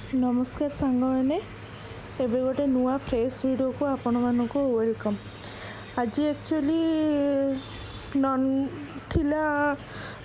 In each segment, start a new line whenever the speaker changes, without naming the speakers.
ନମସ୍କାର ସାଙ୍ଗମାନେ, ଏବେ ଗୋଟେ ନୂଆ ଫ୍ରେଶ୍ ଭିଡ଼ିଓକୁ ଆପଣମାନଙ୍କୁ welcome. ଆଜି ଆକ୍ଚୁଆଲି ନନ୍ ଥିଲା,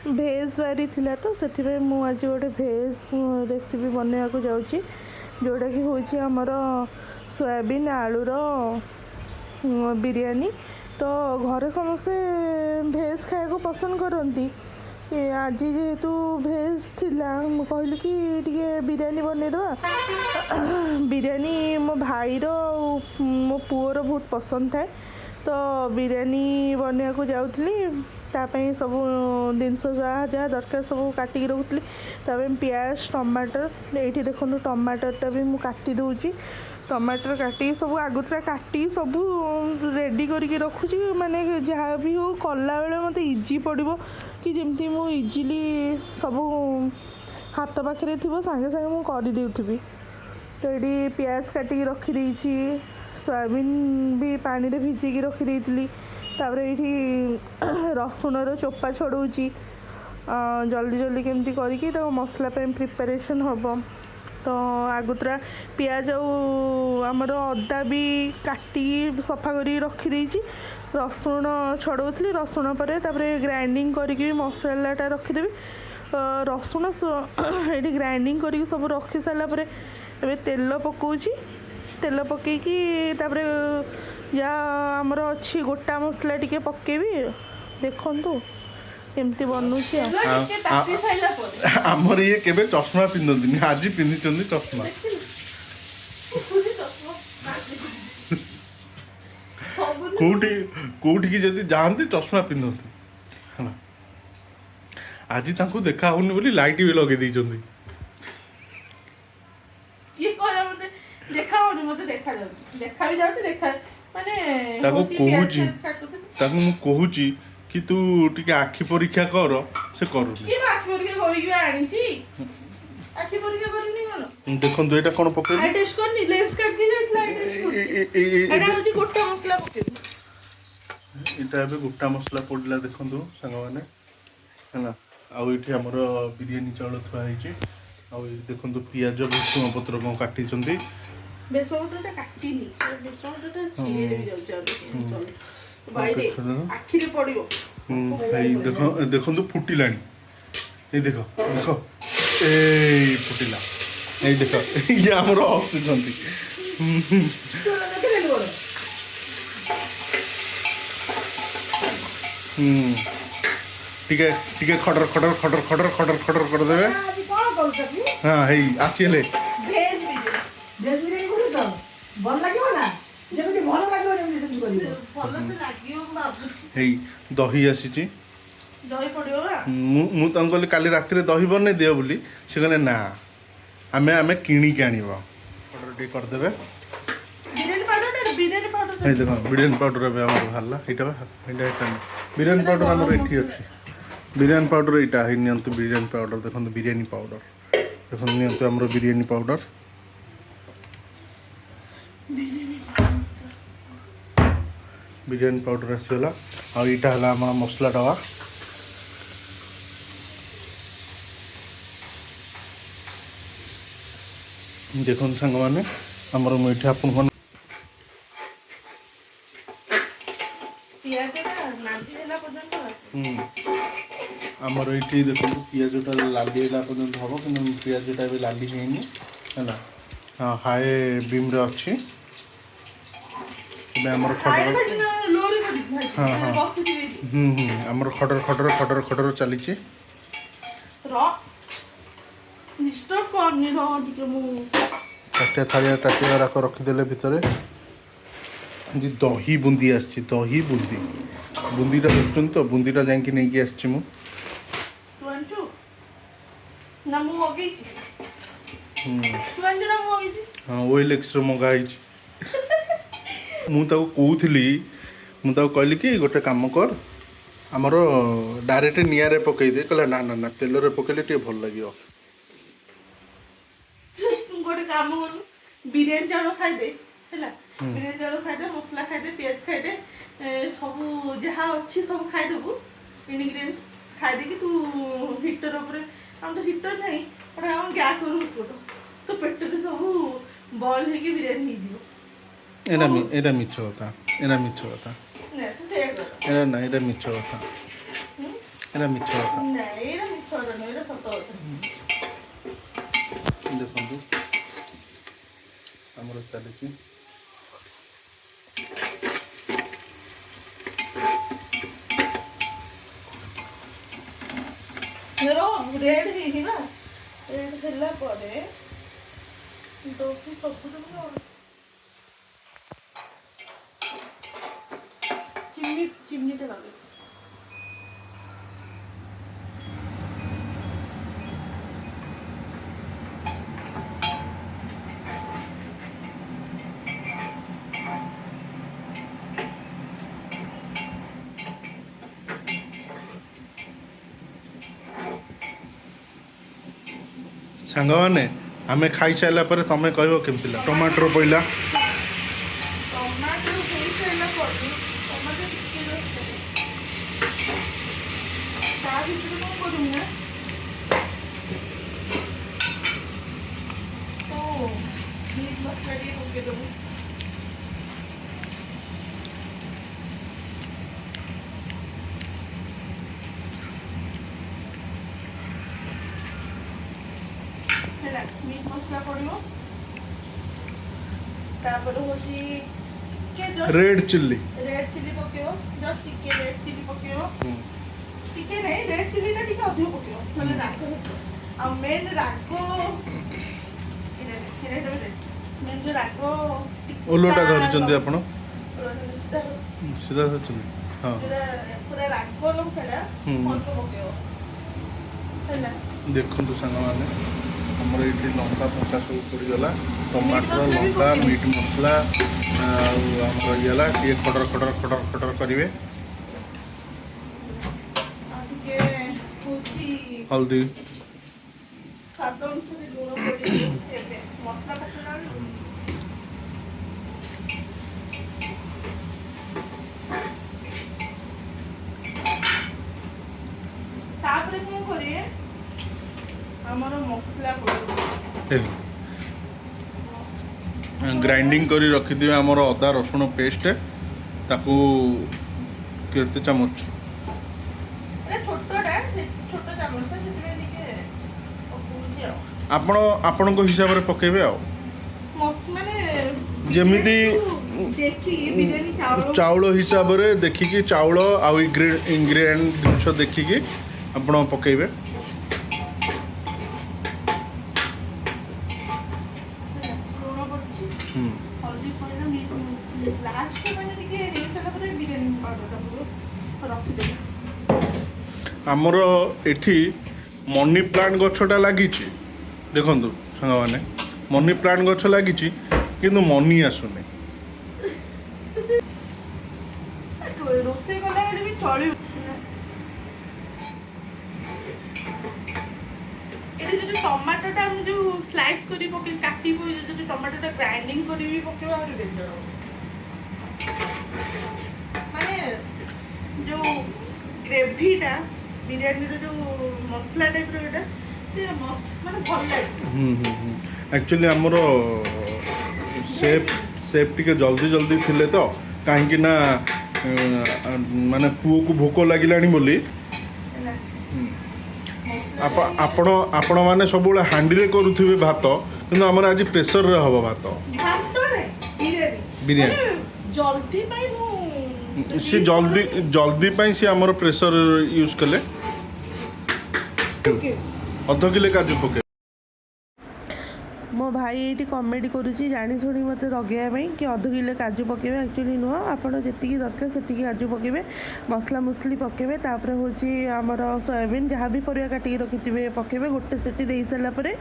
ଭେଜ୍ ବାରି ଥିଲା, ତ ସେଥିପାଇଁ ମୁଁ ଆଜି ଗୋଟେ ଭେଜ୍ ରେସିପି ବନେଇବାକୁ ଯାଉଛି, ଯେଉଁଟାକି ହେଉଛି ଆମର ସୋୟାବିନ୍ ଆଳୁର ବିରିୟାନୀ। ତ ଘରେ ସମସ୍ତେ ଭେଜ୍ ଖାଇବାକୁ ପସନ୍ଦ କରନ୍ତି। ଆଜି ଯେହେତୁ ଭେଜ୍ ଥିଲା, ମୁଁ କହିଲି କି ଟିକେ ବିରିୟାନୀ ବନେଇଦେବା। ବିରିୟାନୀ ମୋ ଭାଇର ଆଉ ମୋ ପୁଅର ବହୁତ ପସନ୍ଦ ଥାଏ, ତ ବିରିୟାନୀ ବନେଇବାକୁ ଯାଉଥିଲି। ତା ପାଇଁ ସବୁ ଜିନିଷ ଯାହା ଯାହା ଦରକାର ସବୁ କାଟିକି ରଖୁଥିଲି। ତା ପାଇଁ ପିଆଜ, ଟମାଟର, ଏଇଠି ଦେଖନ୍ତୁ, ଟମାଟରଟା ବି ମୁଁ କାଟି ଦେଉଛି। ଟମାଟର କାଟିକି ସବୁ ଆଗତୁରା କାଟିକି ସବୁ ରେଡ଼ି କରିକି ରଖୁଛି, ମାନେ ଯାହା ବି ହଉ କଲାବେଳେ ମୋତେ ଇଜି ପଡ଼ିବ କି ଯେମିତି ମୁଁ ଇଜିଲି ସବୁ ହାତ ପାଖରେ ଥିବ, ସାଙ୍ଗେ ସାଙ୍ଗେ ମୁଁ କରିଦେଉଥିବି। ତ ଏଇଠି ପିଆଜ କାଟିକି ରଖିଦେଇଛି, ସୋୟାବିନ୍ ବି ପାଣିରେ ଭିଜେଇକି ରଖିଦେଇଥିଲି। ତାପରେ ଏଇଠି ରସୁଣର ଚୋପା ଛଡ଼ଉଛି, ଜଲ୍ଦି ଜଲ୍ଦି କେମିତି କରିକି ତାକୁ ମସଲା ପାଇଁ ପ୍ରିପାରେସନ୍ ହେବ। ତ ଆଗତୁରା ପିଆଜ ଆଉ ଆମର ଅଦା ବି କାଟିକି ସଫା କରିକି ରଖିଦେଇଛି। ରସୁଣ ଛଡ଼ଉଥିଲି, ରସୁଣ ପରେ ତାପରେ ଗ୍ରାଇଣ୍ଡିଙ୍ଗ କରିକି ବି ମସଲାଟା ରଖିଦେବି। ରସୁଣ ଏଇଠି ଗ୍ରାଇଣ୍ଡିଙ୍ଗ କରିକି ସବୁ ରଖି ସାରିଲା ପରେ ଏବେ ତେଲ ପକାଉଛି। ତେଲ ପକାଇକି ତାପରେ ଯାହା ଆମର ଅଛି ଗୋଟା ମସଲା ଟିକେ ପକାଇବି। ଦେଖନ୍ତୁ କେମିତି ବନୁଛି। ଆଉ
ଆମର ଇଏ କେବେ ଚଷମା ପିନ୍ଧନ୍ତିନି, ଆଜି ପିନ୍ଧିଛନ୍ତି ଚଷମା। କୋଉଠି କୋଉଠିକି ଯଦି ଯାଆନ୍ତି ଚଷମା ପିନ୍ଧନ୍ତି ହେଲା। ଆଜି ତାଙ୍କୁ ଦେଖା ହଉନି ବୋଲି ଲାଇଟ୍ ବି ଲଗେଇ ଦେଇଛନ୍ତି।
କିଏ କହିଲା ମତେ ଦେଖା ହଉନି? ମତେ ଦେଖାଯାଉଛି, ଦେଖା ବି ଯାଉଛି। ଦେଖା ମାନେ
ତାକୁ
ହଉଛି ପିଆଜ
କହୁଛି।
ଫିଆଜ କାଟୁଥିଲି।
ତାକୁ ମୁଁ କହୁଛି କି ତୁ ଟିକେ ଆଖି ପରୀକ୍ଷା କର, ସେ କରୁନି।
କିଏ ବା ଆଖି ପରୀକ୍ଷା କରିକି ବା ଆଣିଛି? ଆଖି ପରୀକ୍ଷା କରିନି କଣ?
ଦେଖନ୍ତୁ, ଏଇଟା କ'ଣ ପକେଇଲି?
I test କରିନି? ଲେନ୍ସ କାଟିକି ଯାଇଥିଲା I test କରିନି। ଏଇଟା ହଉଛି ଗୋଟା ମସଲା ପକେଇବି।
ଏଇଟା ଏବେ ଗୋଟା ମସଲା ପଡ଼ିଲା, ଦେଖନ୍ତୁ ସାଙ୍ଗମାନେ, ହେଲା। ଆଉ ଏଇଠି ଆମର ବିରିୟାନୀ ଚାଉଳ ଥୁଆ ହେଇଛି। ଆଉ ଏଇ ଦେଖନ୍ତୁ, ପିଆଜ, ଭୃଷୁଙ୍ଗ ପତ୍ର କ'ଣ କାଟିଛନ୍ତି।
ବେସନ ପତ୍ରଟା କାଟିନି, ବେସନ ପତ୍ରଟା ଛିଡ଼େଇ ଦେବି ଯାଉଛି। ଆଉ ଜଲ୍ଦି ବାଇରେ ଆଖିରେ ପଡ଼ିବ।
ଏଇ ଦେଖ, ଦେଖନ୍ତୁ, ଫୁଟିଲାଣି। ଏଇ ଦେଖ, ଦେଖ, ଏଇ ଫୁଟିଲା। ଏଇ ଦେଖ, ଇଏ ଆମର ହସୁଛନ୍ତି।
ଦେଖିଦେଲୁ କଣ?
ଟିକେ ଟିକେ ଖଡର ଖଡର ଖଡର ଖଡର ଖଡର ଖଡର କରିଦେବେ।
ଆଜି କଣ କରୁଛ କି?
ହଁ, ହେଇ ଆସିଲେ।
ଭେଜ ବିରିୟାନୀ।
ଭେଜ ବିରିୟାନୀ କରୁଛ, ଭଲ ଲାଗିବ ନା? ଯେମିତି ଭଲ ଲାଗିବ ଯେମିତି ସେମିତି କରିବ।
ଭଲ ତ ଲାଗିବ ମୁଁ ଭାବୁଛି।
ହେଇ ଦହି ଆସିଛି।
ଦହି ପଡ଼ିବ ବା।
ମୁଁ ତାଙ୍କୁ କହିଲି କାଲି ରାତିରେ ଦହି ବନେଇ ଦିଅ ବୋଲି, ସେ କହିଲେ ନା, ଆମେ କିଣିକି ଆଣିବ। ଅର୍ଡ଼ର ଟିକେ କରିଦେବେ।
ବିରିୟାନୀ ପାଉଡରଟା, ବିରିୟାନୀ ପାଉଡର।
ଏଇ ଦେଖ, ବିରିୟାନୀ ପାଉଡ଼ର ଏବେ ଆମର ବାହାରିଲା। ଏଇଟା ବା ଏଇଟା, ଏଇଟା ନୁହେଁ। ବିରିୟାନୀ ପାଉଡ଼ର ଆମର ଏଠି ଅଛି। ବିରିୟାନୀ ପାଉଡ଼ର ଏଇଟା, ହେଇ ନିଅନ୍ତୁ ବିରିୟାନୀ ପାଉଡ଼ର। ଦେଖନ୍ତୁ, ବିରିୟାନୀ ପାଉଡ଼ର ଦେଖନ୍ତୁ, ନିଅନ୍ତୁ ଆମର ବିରିୟାନୀ ପାଉଡ଼ର। ବିରିୟାନୀ ପାଉଡ଼ର ଆସିଗଲା। ଆଉ ଏଇଟା ହେଲା ଆମର ମସଲା ଡବା। ଦେଖନ୍ତୁ ସାଙ୍ଗମାନେ, ଆମର ମୁଁ ଏଠି ଆପଣଙ୍କ
ପିଆଜଟା ନାଲି ହେଲା ପର୍ଯ୍ୟନ୍ତ।
ଆମର ଏଇଠି ଦେଖନ୍ତୁ, ପିଆଜଟା ଲାଲି ହେଲା ପର୍ଯ୍ୟନ୍ତ ହେବ, କିନ୍ତୁ ପିଆଜଟା ଏବେ ଲାଲି ହେଇନି, ହେଲା। ହଁ, ହାଇ ବିମ୍ରେ ଅଛି ଏବେ ଆମର ଖଡର।
ଲୋରେ କରିବି।
ହଁ।
ବସିଛି ଏଇଠି।
ହୁଁ ହୁଁ ଆମର ଖଡର ଖଡର ଖଡର ଖଡର ଚାଲିଛି।
ର, ଡିଷ୍ଟର୍ବ କରନି, ରହ ଟିକେ ମୁଁ
ତାଟିଆ, ଥାଳିଆ, ତାଟିଆ ଗୁଡ଼ାକ ରଖିଦେଲେ ଭିତରେ। ଆଜି ଦହି ବୁନ୍ଦି ଆସିଛି, ଦହି ବୁନ୍ଦି। ବୁନ୍ଦିଟା ଦେଖୁଛନ୍ତି ତ? ବୁନ୍ଦିଟା ଯାଇକି ନେଇକି ଆସିଛି ମୁଁ।
ତୁ ଆଣିଛୁ ନା ମୁଁ ମଗେଇଛି? ତୁ ଆଣିଛୁ ନା ମୁଁ ମଗେଇଛି?
ହଁ, ଓଏଲ୍ଏକ୍ସରୁ ମଗା ହେଇଛି। ମୁଁ ତାକୁ କହୁଥିଲି, ମୁଁ ତାକୁ କହିଲି କି ଗୋଟେ କାମ କର, ଆମର ଡାଇରେକ୍ଟ ନିଆଁରେ ପକେଇଦେ। କହିଲା ନା ନା ନା, ତେଲରେ ପକେଇଲେ ଟିକେ ଭଲ ଲାଗିବ।
ତୁ ଗୋଟେ କାମ କରୁନୁ, ବିରିୟାନୀ ଚାଉଳ ଖାଇଦେ, ହେଲା? ବିରିୟାନୀ ଚାଉଳ ଖାଇଦେ, ମସଲା ଖାଇଦେ, ପିଆଜ ଖାଇଦେ, ସବୁ ଯାହା ଅଛି ସବୁ ଖାଇଦେବୁ, ଇନଗ୍ରିଡ଼ିଏଣ୍ଟସ୍ ଖାଇଦେଇକି ତୁ ହିଟର ଉପରେ, ଆମର ତ ହିଟର ନାହିଁ, ଗୋଟେ ଆମ ଗ୍ୟାସ୍ ଉପରେ ବସିପଡ଼, ତୋ ପେଟରେ ବଲ୍ ହେଇକି ବିରିୟାନୀ ହେଇଯିବ।
ଏଇଟା ମିଛ କଥା, ଏଇଟା ମିଛ କଥା।
ନା, ତୁ ସେଇଆ କର।
ଏଇଟା ନା, ଏଇଟା ମିଛ କଥା, ଏଇଟା ମିଛ କଥା।
ନା, ଏଇଟା ମିଛ କଥା ନୁହେଁ, ଏଇଟା ସତ କଥା।
ଦେଖନ୍ତୁ, ଆମର ଚାଲିଛି।
ରେଡ୍ ହେଇନି ନା, ରେଡ୍ ହେଲା ପରେ ଦହି ସବୁଠୁ ଚିନି, ଚିନିଟା ଲଗେଇ।
ସାଙ୍ଗମାନେ, ଆମେ ଖାଇସାରିଲା ପରେ ତମେ କହିବ କେମିତି ଥିଲା। ଟମାଟର ପଇଲା।
ଟମାଟୋ ହେଇସାରିଲା ପରେ, ଟମାଟୋ ଟିକେ ଜଷ୍ଟ, ତା ଭିତରେ କ'ଣ କରିବୁ ନା, ତ ମିଟ୍ ମସଲା ଟିକେ ପକେଇଦେବୁ। ହେଲା, ମିଟ୍ ମସଲା ପଡ଼ିବ। ତାପରେ ହେଉଛି ଟିକେ just
red chilli.
Red chilli ପକେଇବ, ଜଷ୍ଟ ଟିକେ ରେଡ୍ ଚିଲି ପକେଇବ। ଟିକେ ନାଇଁ, ରେଡ୍ ଚିଲିଟା ଟିକେ ଅଧିକ ପକେଇବ, ନହେଲେ ରାଗ ହେଇଯିବ। ଆଉ ମେନ୍ ରାଗ ମେନ୍ ଯୋଉ ରାଗ
ଓଲଟା ଧରିଛନ୍ତି ଆପଣ, ସିଧା ଧରିଛନ୍ତି, ହଁ।
ଯୋଉଟା ପୁରା ରାଗ ଲଙ୍କାଟା ଅଳ୍ପ ପକେଇବ, ହେଲା।
ଦେଖନ୍ତୁ ସାଙ୍ଗମାନେ, ଆମର ଏଇଠି ଲଙ୍କା ଫଙ୍କା ସବୁ ପଡ଼ିଗଲା, ଟମାଟର,
ମସଲା ବି
ଲଙ୍କା,
ପକେଇବ।
ମିଟ୍ ମସଲା ଆଉ ଆମର ଇଏ ହେଲା, ଟିକେ ଖଡର ଖଡର ଖଡର ଖଡର କରିବେ।
ଆଉ ଟିକେ ହଉଛି
ହଳଦୀ।
ସ୍ୱାଦ ଅନୁସାରେ ଲୁଣ ପଡ଼ିବ। ଏବେ ମସଲା ପକେଇଲା ବେଳକୁ ତାପରେ କ'ଣ କରିବେ, ଆମର ମସଲା ପଡ଼ିବ।
ଗ୍ରାଇଣ୍ଡିଙ୍ଗ କରି ରଖିଥିବେ ଆମର ଅଦା ରସୁଣ ପେଷ୍ଟ, ତାକୁ କେତେ ଚାମଚ?
ଏଟା ଛୋଟଟା, ଛୋଟ ଚାମଚ, ସେଥିପାଇଁ ଟିକେ ପକଉଛି ଆଉ।
ଆପଣ ଆପଣଙ୍କ ହିସାବରେ ପକେଇବେ ଆଉ।
ମାନେ
ଯେମିତି
ଦେଖିକି ବିରିୟାନୀ ଚାଉଳ
ଚାଉଳ ହିସାବରେ ଦେଖିକି, ଚାଉଳ ଆଉ ଇନଗ୍ରିଡ଼ିଏଣ୍ଟ ଜିନିଷ ଦେଖିକି ଆପଣ ପକେଇବେ।
ହେଲା, ଲୁଣ ପଡ଼ୁଛି। ହଳଦୀ ପଡ଼ିଲା, ମିଟ୍ ଲାଷ୍ଟ, ମାନେ ଟିକେ ହେଇସାରିଲା ପରେ ବିରିୟାନୀ ପାଉଡ଼ରଟା ରଖିଦେବେ।
ଆମର ଏଠି ମନି ପ୍ଲାଣ୍ଟ ଗଛଟା ଲାଗିଛି। ଦେଖନ୍ତୁ ସାଙ୍ଗମାନେ, ମନି ପ୍ଲାଣ୍ଟ ଗଛ ଲାଗିଛି କିନ୍ତୁ ମନି ଆସୁନି।
ରୋଷେଇ କଲାବେଳେ ବି ଚଳିବ। ଏଠି ଯଦି ଟମାଟୋଟା ଆମେ ଯୋଉ ସ୍ଲାଇସ୍ କରି ପକେଇ କାଟି, ଯଦି ଟମାଟୋଟା ଗ୍ରାଇଣ୍ଡିଙ୍ଗ କରି ବି ପକେଇବା, ଆହୁରି ବେଟର ହବ। ମାନେ ଯୋଉ ଗ୍ରେଭିଟା, ବିରିୟାନୀର ଯୋଉ ମସଲା ଟାଇପ୍ର, ଏଇଟା ଟିକେ ମାନେ ଭଲ ଲାଗେ।
ହୁଁ ହୁଁ ହୁଁ ଆକ୍ଚୁଆଲି ଆମର ସେଫ୍ ଟିକେ ଜଲ୍ଦି ଜଲ୍ଦି ଥିଲେ ତ, କାହିଁକି ନା ମାନେ ପୁଅକୁ ଭୋକ ଲାଗିଲାଣି ବୋଲି।
ହେଲା।
ଆପଣମାନେ ସବୁବେଳେ ହାଣ୍ଡିରେ କରୁଥିବେ ଭାତ, କିନ୍ତୁ ଆମର ଆଜି ପ୍ରେସରରେ ହେବ ଭାତ।
ଭାତ ନାଇଁ, ବିରିୟାନୀ।
ବିରିୟାନୀ।
ମାନେ ଜଲ୍ଦି ପାଇଁ ମୁଁ
ସେ ଜଲ୍ଦି ଜଲ୍ଦି ପାଇଁ ସେ ଆମର ପ୍ରେସର ୟୁଜ୍ କଲେ। ଅଧ କିଲୋ କାଜୁ ପକେଇ।
ମୋ ଭାଇ ଏଇଠି କମେଡ଼ି କରୁଛି ଜାଣିଶୁଣି ମୋତେ ରଗେଇବା ପାଇଁ କି ଅଧ କିଲୋ କାଜୁ ପକାଇବେ। ଆକ୍ଚୁଆଲି ନୁହଁ, ଆପଣ ଯେତିକି ଦରକାର ସେତିକି କାଜୁ ପକାଇବେ, ମସଲା ମୁସଲି ପକାଇବେ। ତାପରେ ହେଉଛି ଆମର ସୋୟାବିନ୍, ଯାହା ବି ପରିବା କାଟିକି ରଖିଥିବେ ପକାଇବେ। ଗୋଟେ ସିଟି ଦେଇ ସାରିଲା ପରେ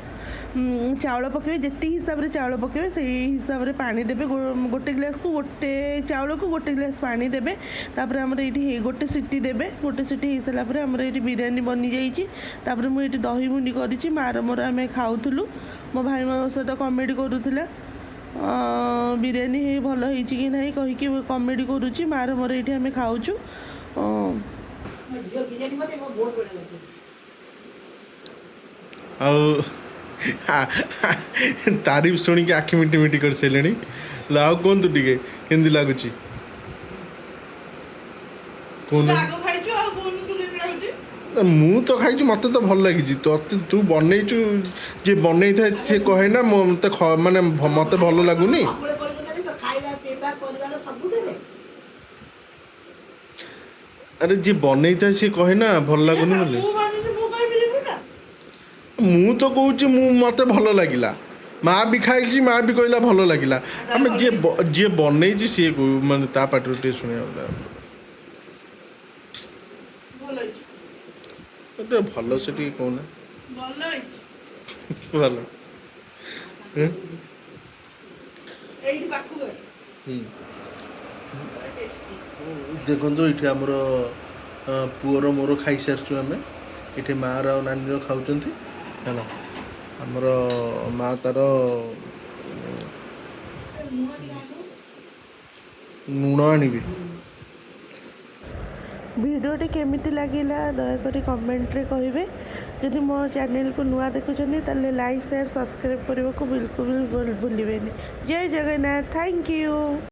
ଚାଉଳ ପକାଇବେ। ଯେତିକି ହିସାବରେ ଚାଉଳ ପକାଇବେ, ସେଇ ହିସାବରେ ପାଣି ଦେବେ। ଗୋଟେ ଗ୍ଲାସ୍କୁ, ଗୋଟେ ଚାଉଳକୁ ଗୋଟେ ଗ୍ଲାସ୍ ପାଣି ଦେବେ। ତାପରେ ଆମର ଏଇଠି ଗୋଟେ ସିଟି ଦେବେ। ଗୋଟେ ସିଟି ହେଇସାରିଲା ପରେ ଆମର ଏଇଠି ବିରିୟାନୀ ବନିଯାଇଛି। ତାପରେ ମୁଁ ଏଇଠି ଦହି ମୁଣ୍ଡି କରିଛି, ମାର ମୋର ଆମେ ଖାଉଥିଲୁ। ମୋ ଭାଇ ମୋ ସହିତ କମେଡ଼ି କରୁଥିଲା, ବିରିୟାନୀ ହେଇ ଭଲ ହେଇଛି କି ନାହିଁ କହିକି କମେଡ଼ି କରୁଛି। ମାର ମୋର ଏଇଠି ଆମେ ଖାଉଛୁ।
ମୋ ଝିଅ ବିରିୟାନୀ ମତେ ବହୁତ ବଢ଼ିଆ ଲାଗେ।
ଆଉ ତାରିଫ ଶୁଣିକି ଆଖି ମିଟି ମିଟି କରିସାରିଲେଣି। ହେଲେ ଆଉ କୁହନ୍ତୁ ଟିକେ, କେମିତି ଲାଗୁଛି କହୁନ।
ଆଗ ଖାଇଛୁ, ଆଉ କହୁନୁ ତୁ କେମିତି ଲାଗୁଛି?
ମୁଁ ତ ଖାଇଛି, ମୋତେ ତ ଭଲ ଲାଗିଛି। ତତେ, ତୁ ବନେଇଛୁ। ଯିଏ ବନେଇଥାଏ ସିଏ କହେ ନା ମୋତେ ମାନେ ମୋତେ ଭଲ ଲାଗୁନି।
ସବୁବେଳେ କରିକି ତ ଖାଇବା ପିଇବା କରିବାର ସବୁଥିରେ।
ଆରେ, ଯିଏ ବନେଇଥାଏ ସିଏ କହେ ନା ଭଲ ଲାଗୁନି ବୋଲି।
ମୁଁ ବନେଇଛି, ମୁଁ କହିପାରିବି ନା?
ମୁଁ ତ କହୁଛି, ମୋତେ ଭଲ ଲାଗିଲା। ମା ବି ଖାଇଛି, ମା ବି କହିଲା ଭଲ ଲାଗିଲା। ଆମେ ଯିଏ ବନେଇଛି ସିଏ ମାନେ ତା ପାଟିରୁ ଟିକେ ଶୁଣିବା।
ଭଲ ହେଇଛି।
ଟିକେ ଭଲସେ ଟିକେ କହୁନା।
ଭଲ ହେଇଛି।
ଭଲ।
ଏଇଠି ପାଖକୁ ଆଣ।
ହୁଁ।
ଟେଷ୍ଟି।
ଦେଖନ୍ତୁ, ଏଇଠି ଆମର ପୁଅର ମୋର ଖାଇସାରିଛୁ ଆମେ। ଏଠି ମାଆର ଆଉ ନାନୀର ଖାଉଛନ୍ତି। ହେଲା, ଆମର ମା ତାର
ଲୁଣ ଟିକେ ଆଣିବୁ।
ଲୁଣ ଆଣିବି।
ଭିଡ଼ିଓଟି କେମିତି ଲାଗିଲା, ଦୟାକରି କମେଣ୍ଟରେ କହିବେ। ଯଦି ମୋ ଚ୍ୟାନେଲକୁ ନୂଆ ଦେଖୁଛନ୍ତି, ତାହେଲେ ଲାଇକ୍, ସେୟାର, ସବସ୍କ୍ରାଇବ୍ କରିବାକୁ ବିଲକୁଲ ବି ଭୁଲିବେନି। ଜୟ ଜଗନ୍ନାଥ, thank you.